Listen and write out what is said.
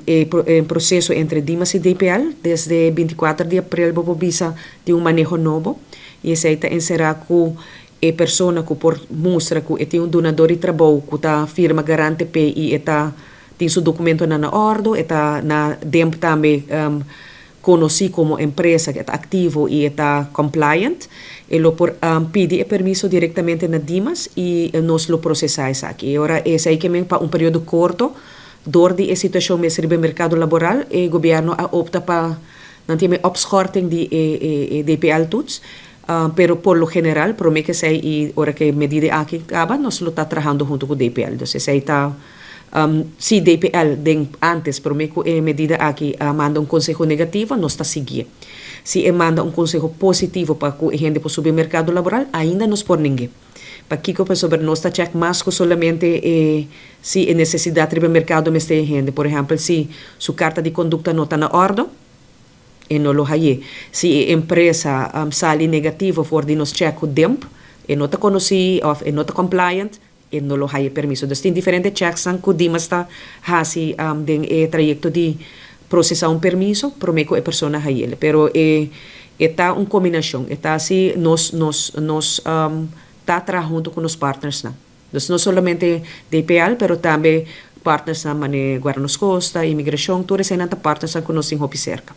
E proseso entre Dimas i DPL, desde 24 di aprel, bo bisa di un maneho nobo, i esei ta enserá ku e persona ku por mustra ku tin un dunadó di trabou ku ta firma garante p'e i ta tin su dokumentonan na òrdu, ta na DIMP tambe konosí komo empresa ku ta aktivo i ta compliant, e lo por pidi e permiso direktamente na Dimas i nos lo prosesá esaki. I ora esei ke pa un periodo korto, dor di e situashon mes riba merkado laboral, e gobièrnu a opta pa nan tin opschorting di e DPL toets, pero por lo general, promé ku esei i ora ku e medida aki kaba, nos lo ta trahando huntu ku DPL. Anto, esei ta si DPL den antes, promé ku e medida aki manda un konseho negativo, nos ta sigui. Si e manda un konseho positivo pa ku hende por subi merkado laboral, ainda nos por ning'é. Pakiko? Pasobra nos ta check mas ku solamente si e nesesidat riba merkado mester hende. Por ehèmpel, si su karta di kondukta no ta na òrdu, e no lo hañ'é. Si e empresa sali negativo for di nos check ku DIMP, e no ta konosí òf e no ta compliant, e no lo haña permiso. Dus tin diferente checks ku Dimas ta hasi den e trayekto di prosesá un permiso, promé ku e persona hañ'é. Pero e ta un kombinashon, e ta asina nos ta trahando huntu ku nos partners nan. Dus no solamente DPL, pero tambe partners nan manera Guarda Nos Costa, imigrashon, tur esei ta partners ku nos tin hopi serka.